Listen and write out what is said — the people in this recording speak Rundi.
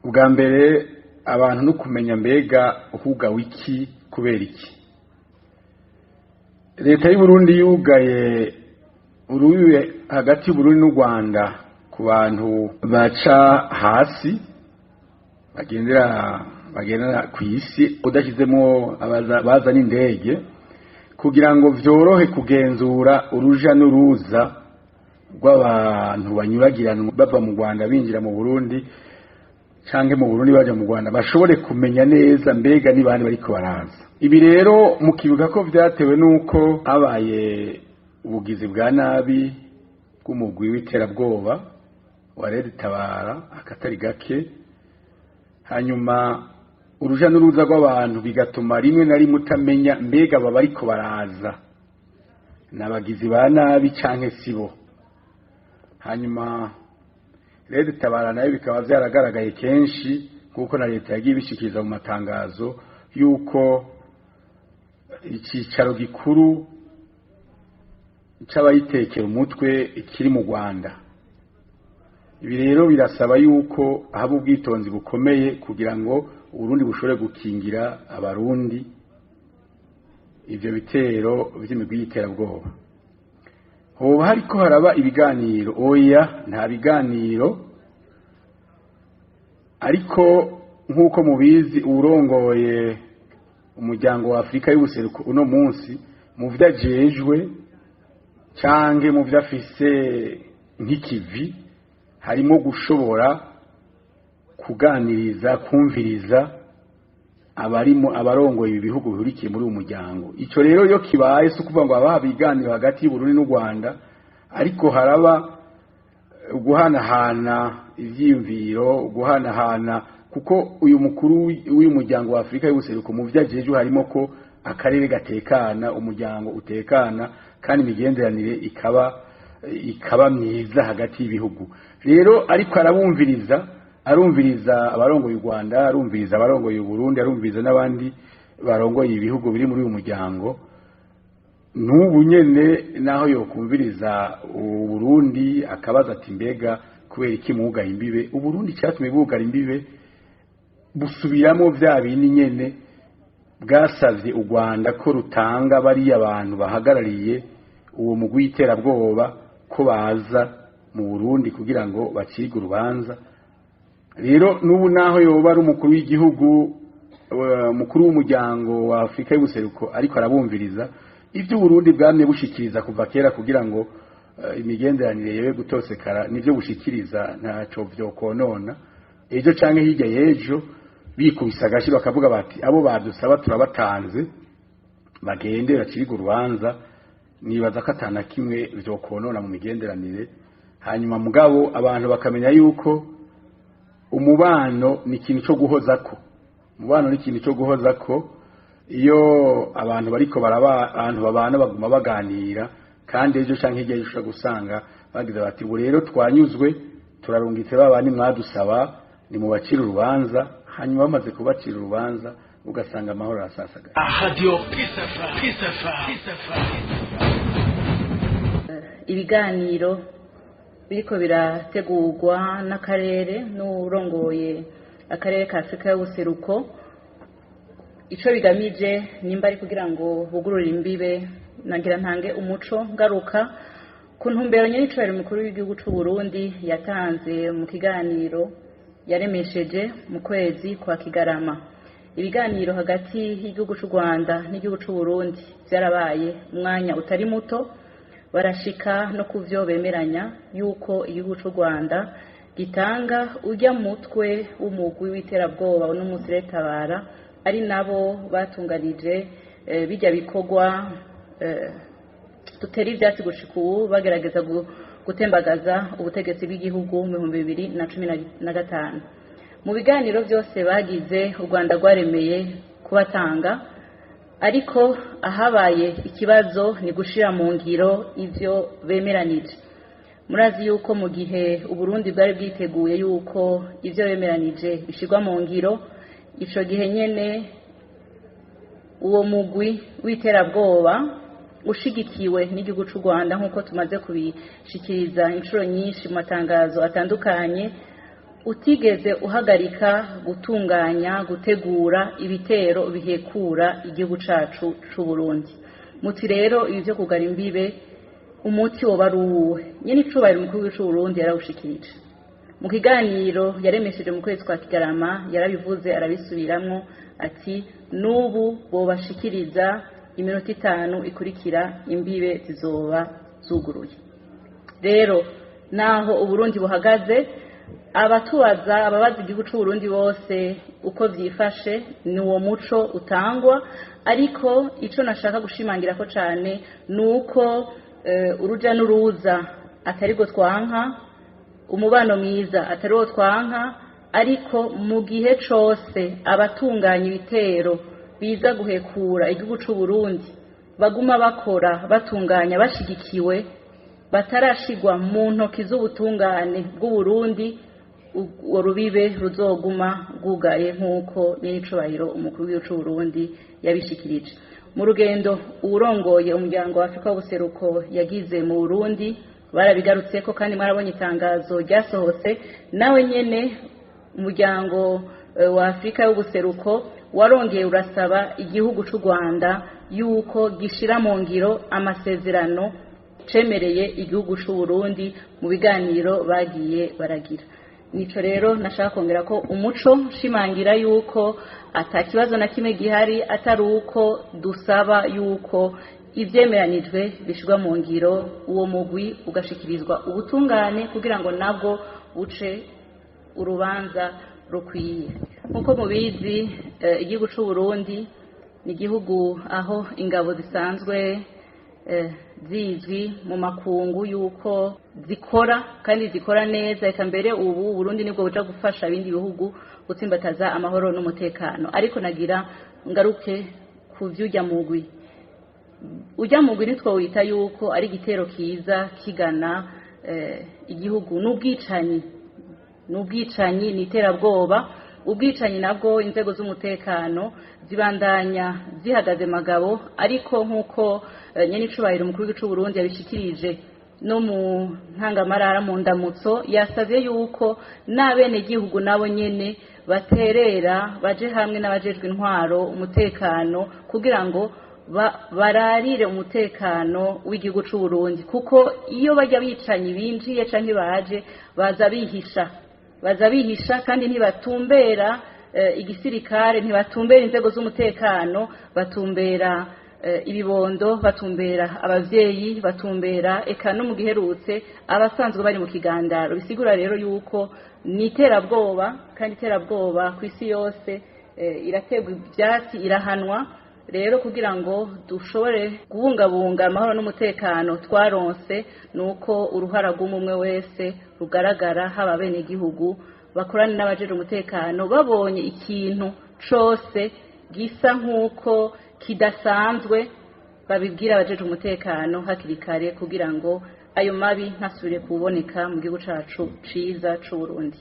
Ubwa mbere, abantu no kumenya mbega hugawe iki, kubera iki. Leta y'u Burundi yugaye urubibe hagati y'Uburundi n'u Rwanda ku bantu baca hasi, bagendera ku isi, udashyizemo bazana indege, kugira ngo vyorohe kugenzura uruja n'uruza rw'abantu banyuragiranwa bava mu Rwanda binjira mu Burundi canke mu Burundi baja mu Rwanda, bashobore kumenya neza mbega ni bande bariko baraza. Ibi rero mukibuka ko vyatewe nuko habaye ubugizi bwa nabi bw'umugwi w'iterabwoba wa Red Tabara akatari gake, hanyuma uruja n'uruza rw'abantu bigatuma rimwe na rimwe utamenya mbega aba bariko baraza n'abagizi ba nabi canke sibo. Hanyuma Red Tabara nayo bikaba vyaragaragaye kenshi, kuko na leta yagiye ibishikiriza mu matangazo, yuko icicaro gikuru c'abayitekera umutwe kiri mu Rwanda. Ibi rero birasaba yuko haba ubwitonzi bukomeye kugira ngo Uburundi bushobore gukingira Abarundi ivyo bitero vy'imigwi y'iterabwoba. Hoba hariko haraba ibiganiro? Oya, nta biganiro. Ariko nk'uko mubizi, uwurongoye Umuryango wa Afurika y'Ubuseruko uno munsi, mu vyo ajejwe canke mu vyo afise nk'ikivi, harimo gushobora kuganiriza, kumviriza abarimo abarongoye ibi bihugu bihurikiye muri uyu muryango. Ico rero iyo kibaye, si ukuvuga ngo haba ibiganiro hagati y'Uburundi n'u Rwanda, ariko haraba guhanahana ivyiyumviro, guhanahana, kuko uyu mukuru w'uyu Muryango wa Afurika y'Ubuseruko mu vyo ajejwe harimo ko akarere gatekana, umuryango utekana, kandi imigenderanire ikaba myiza hagati y'ibihugu. Rero ariko arabumviriza, arumviriza abarongoye u Rwanda, arumviriza abarongoye u Burundi, arumviriza n'abandi barongoye ibihugu biri muri uyu muryango. N'ubu nyene naho yokumviriza u Burundi, akabaza ati: "Mbega kubera iki mwugaye imbibe?" U Burundi cyatumye bwugara imbibe, busubiramo vya bindi nyene bwasavye u Rwanda ko rutanga bariya abantu bahagarariye uwo mugwi w'iterabwoba, ko baza mu Burundi kugira ngo bacige urubanza. Rero n'ubu naho yoba ari umukuru w'igihugu, umukuru w'Umuryango wa Afurika y'Ubuseruko, ariko arabumviriza, ibyo Burundi bwamye bushikiriza kuva kera kugira ngo imigenderanire yewe gutosekara, nivyo bushikiriza, ntaco vyokonona. Ejo canke hirya y'ejo bikubise agashi bakavuga bati: "Abo badusaba turabatanze, bagende bacirige urubanza," nibaza ko atana kimwe vyokonona mu migenderanire. Hanyuma mugabo abantu bakamenya yuko umubano ni ikintu cyo guhozako, umubano ni ikintu cyo guhozako. Iyo abantu bariko baraba, abantu babana baguma baganira, kandi ejo canke hirya y'ejo ushobora gusanga bagize bati: "Ubu rero twanyuzwe, turarungitse ba bandi mwadusaba, ni mu bacira urubanza." Hanyuma bamaze kubacira urubanza, ugasanga amahoro arasasagaye. Radio Peace FM, Peace FM, Peace FM. Ibiganiro biriko birategurwa n'akarere n'urongoye akarere ka Afurika y'Ubuseruko, ico bigamije nimba ari kugira ngo bugurure imbibe, nagira ntange umuco ngaruka ku ntumbero nyir'icubahiro umukuru w'igihugu c'u Burundi yatanze mu kiganiro yaremesheje mu kwezi kwa Kigarama. Ibiganiro hagati y'igihugu c'u Rwanda n'igihugu c'u Burundi vyarabaye umwanya utari muto, barashika no ku vyo bemeranya yuko igihugu c'u Rwanda gitanga urya mutwe w'umugwi w'iterabwoba uno munsi Tabara, ari nabo batunganije bijya bikorwa tutera ivyatsi gushika ubu, bagerageza gutembagaza ubutegetsi bw'igihugu mu 2015. Mu biganiro byose bagize, u Rwanda rwaremeye kubatanga, ariko ahabaye ikibazo ni gushira mu ngiro ivyo bemeranije. Murazi yuko mu gihe Uburundi bwari bwiteguye yuko ivyo bemeranije bishirwa mu ngiro, ico gihe nyene uwo mugwi w'iterabwoba ushigikiwe n'igihugu c'u Rwanda, nk'uko tumaze kubishikiriza inshuro nyinshi mu matangazo atandukanye, utigeze uhagarika gutunganya, gutegura ibitero bihekura igihugu cacu c'u Burundi. Muti rero ibi vyo kugara imbibe umuti woba ari uwuhe? Nyene icubahiro umukuru w'igihugu c'u Burundi yarawushikirije mu kiganiro yaremesheje mu kwezi kwa Kigarama, yarabivuze arabisubiramwo ati n'ubu bobashikiriza iminota 5 ikurikira imbibe zizoba zuguruye. Rero naho Uburundi buhagaze, abatubaza, ababaza igihugu c'u Burundi bose uko vyifashe, ni uwo muco utangwa. Ariko ico nashaka gushimangira ko cane nuko uruja n'uruza atari go twanka, umubano mwiza atari wo twanka, ariko mu gihe cose abatunganya ibitero biza guhekura igihugu c'u Burundi baguma bakora batunganya bashigikiwe, batarashigwa mu ntoki z'ubutungane bw'u Burundi, urwo rubibe ruzoguma rwugaye nk'uko nyir'icubahiro umukuru w'igihugu c'u Burundi yabishikirije. Mu rugendo uwurongoye umuryango wa Afrika w'ubuseruko yagize mu Burundi barabigarutseko, kandi mwarabonye itangazo ryasohotse. Nawe nyene umuryango wa Afrika y'ubuseruko warongeye urasaba igihugu c'u Rwanda yuko gishira mu ngiro amasezerano cemereye igihugu c'u Burundi mu biganiro bagiye baragira. Nico rero nashaka kongera ko umuco nshimangira yuko ata kibazo na kimwe gihari, atari uko dusaba yuko ivyemeranijwe bishirwa mu ngiro, uwo mugwi ugashikirizwa ubutungane kugira ngo nabwo buce urubanza rukwiye. Nkuko mubizi, igihugu c'u Burundi ni igihugu aho ingabo zisanzwe zizwi mu makungu yuko zikora kandi zikora neza. Eka mbere ubu Burundi nibwo buja gufasha ibindi bihugu gutsimbataza amahoro n'umutekano. Ariko nagira ngaruke ku vy'urya mugwi. Urya mugwi nitwo wita yuko ari igitero kiza kigana igihugu, n'ubwicanyi, ni iterabwoba. Ubwicanyi nabwo inzego z'umutekano zibandanya zihagaze magabo, ariko nk'uko nyene icubahiro umukuru w'igihugu c'u Burundi yabishikirije no mu ntangamarara mu ndamutso, yasavye yuko n'abenegihugu nabo nyene baterera baje hamwe n'abajejwe intwaro umutekano kugira ngo bararire umutekano w'igihugu c'u Burundi, kuko iyo bajya bicanyi binjiye canke baje baza bihisha kandi ntibatumbera igisirikare, ntibatumbera inzego z'umutekano, batumbera ibibondo, batumbera abavyeyi, batumbera eka no mu giherutse abasanzwe bari mu kigandaro. Bisigura rero yuko ni iterabwoba, kandi iterabwoba ku isi yose irategwa ivyatsi, irahanwa. Rero kugira ngo dushobore kubungabunga amahoro n'umutekano twaronse, nuko uruhara rw'umwe wese rugaragara, haba abenegihugu bakorana n'abajejwe umutekano, babonye ikintu cose gisa nk'uko kidasanzwe babibwira abajejwe umutekano hakiri kare, kugira ngo ayo mabi ntasubire kuboneka mu gihugu cacu ciza c'u Burundi.